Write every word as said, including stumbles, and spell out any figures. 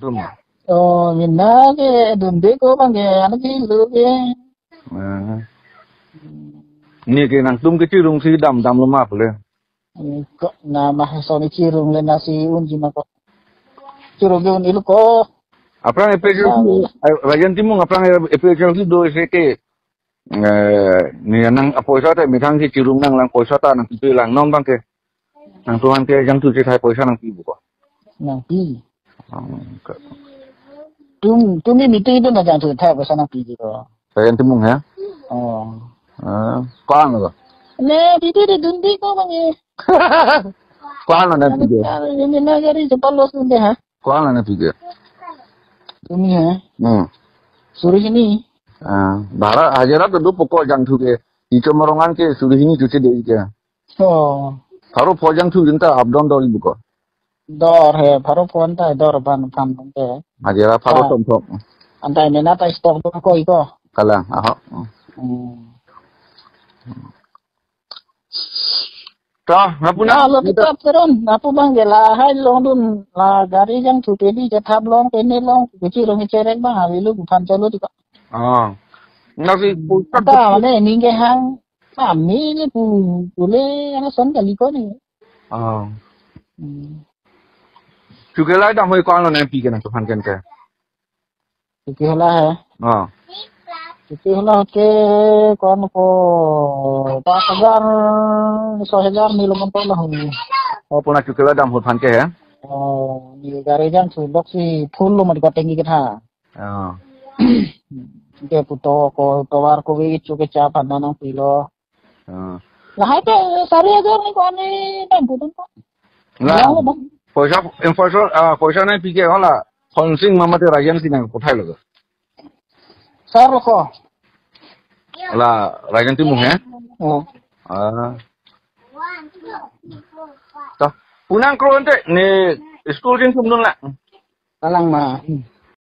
Tum. Oh, mina ke dunde ko bang ke, anak ke lu ke. Ah. Neke nangtum kechirung si dam damlo ma pule. Ko na ma so ni chirung le na si unji ma ko. Chirung ke un-ilo ko. Aphrang A P H L C, eh, Rajen Timung aphrang A P H L C do isi ke, eh, ne nang apoisa ta methang si chirung nanglang, poisa ta nangpipe lang non bang ke. Nangtumphan ke jangthu chethai poisa nangpipo ko. Nangpi. Hmm, ke. Tum, tumi meeting do na jangthu chethai poisa nangpiji ko. Rajen Timung he? Oh. Ah, ko-an lo? Ne, didi di dunde ko bang e. Ko-an lo nangpiji? Ini na gari cepat los dunde ha. Ko-an lo nangpiji? Tumi ha. Hmm. Suri hini. Ah, bhara hajira to dopo ko jangthu ke. Icho morongan ke suri hini chuche de ke. Oh. Pharo pho jangthu jinta up down dor-ipo ko. Dor he, pharo pho anta dor ban phan te. Hajira pharo Ah. Tom thok. Anta mena ta stock do ko iko. Kalang, aho. Hmm. Ta, na puna. Na lo kita peron, na pu bang ke lahai longdun, la gari jangthu pe di je thap long pe ne long, kechirung cherek bang, hali lu phan chalo di ko. Ah. Nasi pusat. Anta mane ning ke hang, kami ni pu, pule, anak son kali ko ni. Ah. Hmm. Chukela dam hoi ko-an lo nangpi ke nangtumphan ke? Chuki hela he. Ah. Chuki hela ke ko-an ko pas hajar, so hajar ni lo man to lo. Oh, puna chukela dam hutphan ke he? Oh, ni gari jangthu lok si full lo mat ko tengki ketha. Ah. Ke puto ko tovar ko we chuke cha pan nangpilo. Ah. Lahai ke sari hajar ni ko-an ni dam puton ko. Lah. Lahai bang. Poisa, infrastructure, ah, poisa nangpi ke hala fencing ma mate Rajen si nangkothai lo. Sar ko. La Rajen Timung he? Oh. Ah. Ta. Puna angkro ante ne school jin tum dun la. Kalang ma.